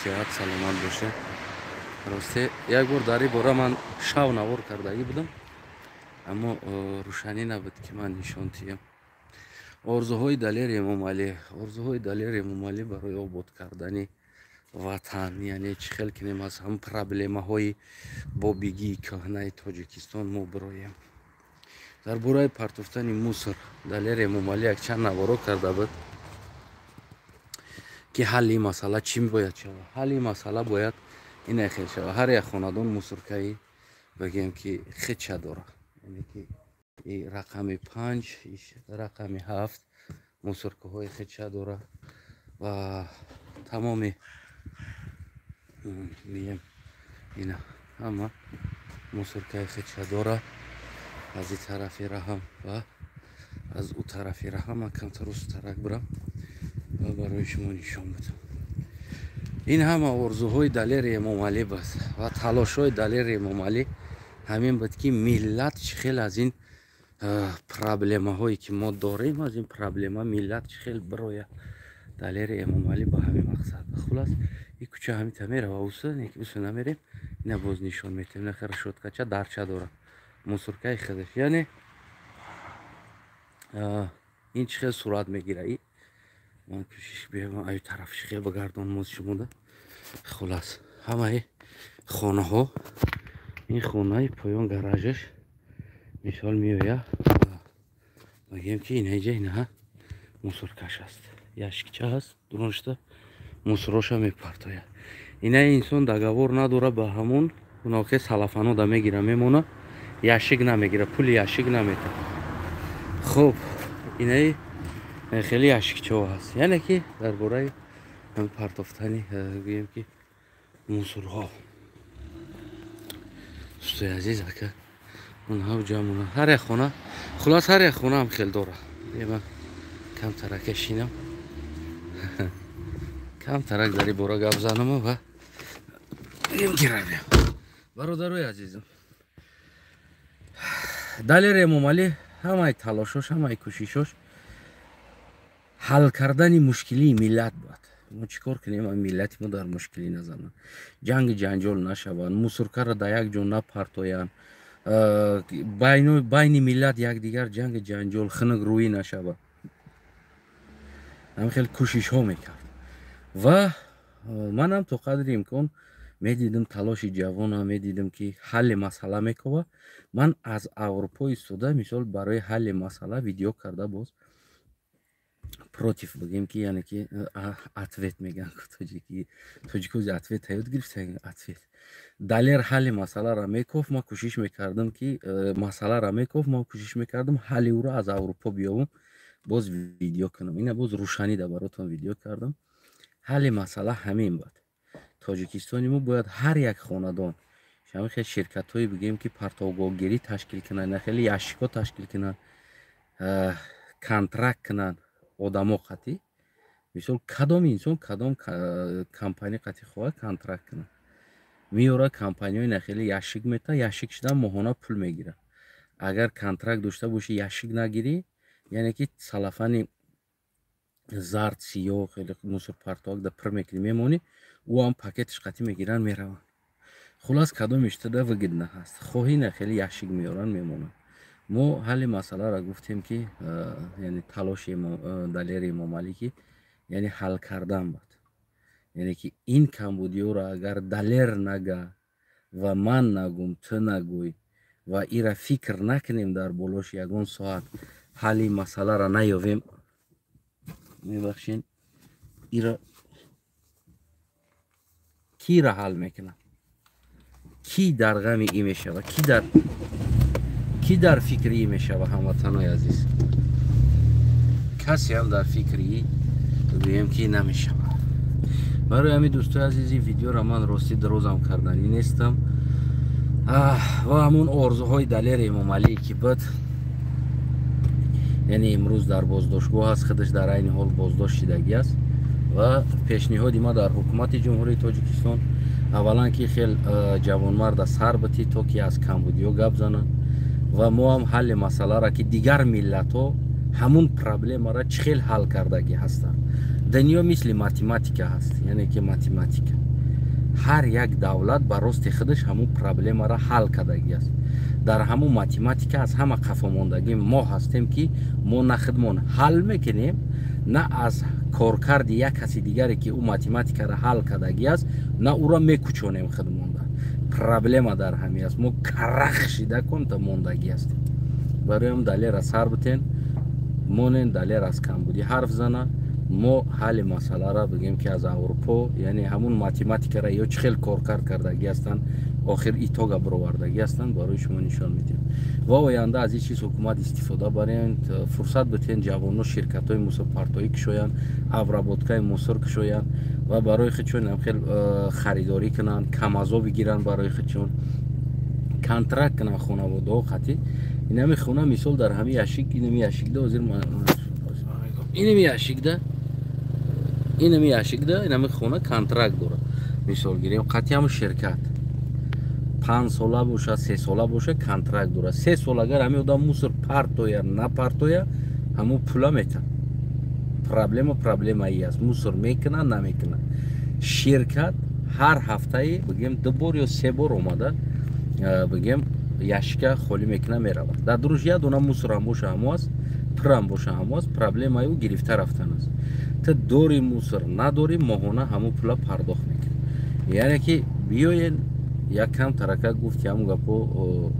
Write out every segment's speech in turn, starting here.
Сиҳат, саломат бошед. Росте, як бор дар ин бора ман шав навор кардагӣ будам, аммо рӯшанӣ набуд, ки ман нишон тиям. Орзуҳои Далери Эмомалӣ, орзуҳои Далери Эмомалӣ барои обод кардани ватан, яъне чӣ хел кинем, аз ҳам проблемаҳои бобигии кӯҳнаи Тоҷикистон мо бироем. Дар бораи партофтани мусор Далери Эмомалӣ якчанд наворо карда буд, ки ҳалли масъала чӣ бояд шавад. Ҳалли масъала бояд ина хел шавад: ҳар як хонадон мусоркаи, бигем, ки хича дорад, яъне ки рақами 5, рақами 7 мусоркаҳои хича дорад ва тамоми мием ина ҳама мусоркаи хича дорад, аз ин тарафи раҳам ва аз ӯ тарафи раҳам. Ман камтар устарак бирам ва барои шумо нишон бидам. Ин ҳама орзуҳои Далери Эмомалӣ буд ва талошҳои Далери Эмомалӣ ҳамин буд, ки миллат чӣ хел аз ин проблемаҳое, ки мо дорем, аз ин проблема миллат чӣ хел бирояд. Далери Эмомалӣ ба ҳамин мақсад. Хулас, ин кӯча ҳамита мерава, уса неки уса намерем. Ина боз нишон метем. Наха решёткача, дарча дорад, мусоркаи худаш. Яъне ин чӣ хел сурат мегира, ман кӯшиш биём аю тараф хел бигардонам оз шумода. Хулас, ҳамаи хонаҳо, ин хонаи поён, гаражаш мисол меояд, мегӯем, ки инаиҷа инаҳа мусоркаш аст, ящикча ҳаст, дуруншта мусороша мепартояд. Инаи инсон договор надора, ба ҳамон ноке салафанода мегира, мемона, ящик намегира, пули ящик намета. Хуб, инаи хеле ящикчаҳо ҳаст, яъне ки дар бораи партофтани, гӯем, ки мусорҳо. Дӯстои азиз, ака онҳо ҷамона, ҳар як хона, хулас, ҳар як хонаам хел дора. Ман камтарака шинам, камтарак дар ин бора гап занам ва гӯем, ки равем. Бародарои азизам, Далери Эмомалӣ ҳамаи талошош, ҳамаи кӯшишош ҳал кардани мушкилии миллат буд. Мо чӣ кор кунем, миллати мо дар мушкилӣ назананд, ҷанги ҷанҷол нашаванд, мусоркаро дар як ҷо напартоянд, байни миллат якдигар ҷанги ҷанҷол, хунукрӯӣ нашавад. Ҳамин хел кӯшишҳо мекард ва манам то қадри имкон медидим талоши ҷавона, медидим, ки ҳалли масъала мекова. Ман аз Аврупо истода, мисол, барои ҳалли масъала видео карда, боз против, бигем, ки яъне ки ответ мегӯянд тоҷики, тоҷикози ответ ҳаёт гирифта. Ответ Далер ҳалли масъаларо мекофт, ман кӯшиш мекардам, ки масъаларо мекофт, ман кӯшиш мекардам ҳалли ӯро аз Аврупо биёвам, боз видео кунам. Ина боз рӯшанида баротон видео кардам. Ҳалли масъала ҳамин буд: Тоҷикистони мо бояд ҳар як хонадон ҳамин хел ширкатҳое, бигӯем, ки партовгоҳгирӣ ташкил кунанд, на хеле ящикҳо ташкил кунанд, контракт кунанд одамо қатӣ. Мисол, кадом инсон кадом компания қатӣ хоҳад контракт кунад, меёрад компанияҳои нахеле, ящик мета, ящик шудан моҳона пул мегирад. Агар контракт дошта бошӣ, ящик нагирӣ, яъне ки салафани зард, сиёҳ, хеле мусорпартовак да пир мекунӣ, мемонӣ, ӯ ҳам пакетиш қатӣ мегиранд, мераванд. Хулас, кадом иштада выгодно ҳаст, хоҳӣ на, хеле ящик меёранд, мемонанд. Мо ҳалли масъаларо гуфтем, ки яъне талоши Далери Эмомалӣ, ки яъне ҳал кардан буд, яъне ки ин камбудиёро агар Далер нага ва ман нагум, ту нагӯй ва ира фикр накунем, дар болош ягон соат ҳалли масъаларо наёвем, мебахшен, ира кира ҳал мекунад? Кӣ дар ғами и мешава? Кӣ дар фикри и мешава? Ҳамватанои азиз, касе ҳам дар фикри и, гӯем, ки намешава. Барои ҳамин, дӯстои азизи, видеоро ман ростӣ дарозам карданӣ нестам ва ҳамун орзуҳои Далери Эмомалие, ки буд, яъне имрӯз дар боздоштгоҳ аст, худаш дар айни ҳол боздошт шидагӣ аст. Ва пешниҳоди ма дар ҳукумати Ҷумҳурии Тоҷикистон, аввалан, ки хел ҷавонмарда сар битӣ, то ки аз камбудиё гап занад ва мо ҳам ҳалли масъаларо, ки дигар миллатҳо ҳамун проблемаро чӣ хел ҳал кардагӣ ҳастанд. Дунё мисли математика ҳаст, яъне ки математика. Ҳар як давлат ба рости худаш ҳамун проблемаро ҳал кардагӣ аст. Дар ҳамун математика аз ҳама қафомондагӣ мо ҳастем, ки мо на худмон ҳал мекунем, на аз коркарди як каси дигаре, ки ӯ математикаро ҳал кардагӣ аст, на ӯро мекучонем худмонда. Проблема дар ҳамин аст, мо карах шида конта мондагӣ ҳастем. Барои Далера сар битен, монен Далер аз камбудӣ ҳарф зана. Мо ҳалли масъаларо бигем, ки аз Аврупо, яъне ҳамун математикара ё чӣ хел коркард кардагӣ ҳастанд, охир итога бировардагӣ ҳастанд, барои шумо нишон медиҳем. Ва оянда аз ин чиз ҳукумат истифода барен, фурсат битен ҷавонно ширкатҳои мусорпартоӣ кушоянд, обработкаи мусор кушоянд ва барои худшон хел харидорӣ кунанд, камазо бигиранд, барои худшон контракт кунанд хонаводаҳо қатӣ. Инами хона, мисол, дар ҳами ящик, инами ящикда, ҳозир инами ящикда, инами ящикда, инами хона контракт дорад. Мисол гирем, қатъи ҳамн ширкат 5 сола боша, 3 сола боша, контракт дорад. 3 сол агар ҳамин одам мусор партоя, напартоя, ҳамун пула метад. Проблема проблемаи аст: мусор мекуна, намекуна. Ширкат ҳар ҳафтаи, бигем, ду бор ё се бор омада, бигем, ящика холӣ мекуна, меравад. Дар дуруш як дона мусорам боша, ҳамо аст, пурам боша, ҳамо аст. Проблемаи ӯ гирифта рафтан аст. Ту дори мусор, надорӣ, моҳона ҳамун пула пардохт мекунӣ. Яъне ки биёен як кам тарака гуфти ҳамун гапо,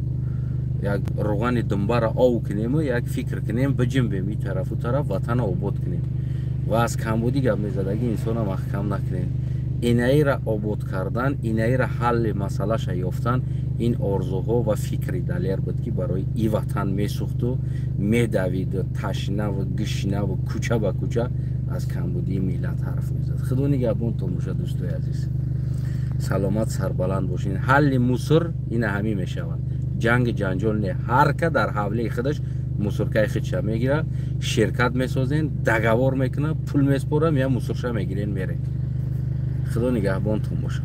як руғани думбара ов кунему, як фикр кунем, биҷимбем и тарафу тараф, ватана обод кунем. Ва аз камбудӣ гап мезадаги инсона маҳкам накунем. Инаира обод кардан, инаира ҳалли масъалаша ёфтан, ин орзуҳо ва фикри Далер буд, ки барои и ватан месӯхту медавиду ташнаву гишнаву кӯча ба кӯча аз камбудии миллат ҳарф мезад. Худо нигаҳбонтон боша, дӯстои азиз, саломат, сарбаланд бошед. Ҳалли мусор ина ҳамин мешавад. Ҷанги ҷанҷол не, ҳар ка дар ҳавлии худаш мусоркаи худша мегирад, ширкат месозен, договор мекунад, пул меспорам, я мусорша мегирен, мерен. Худо нигаҳбонтон бошад.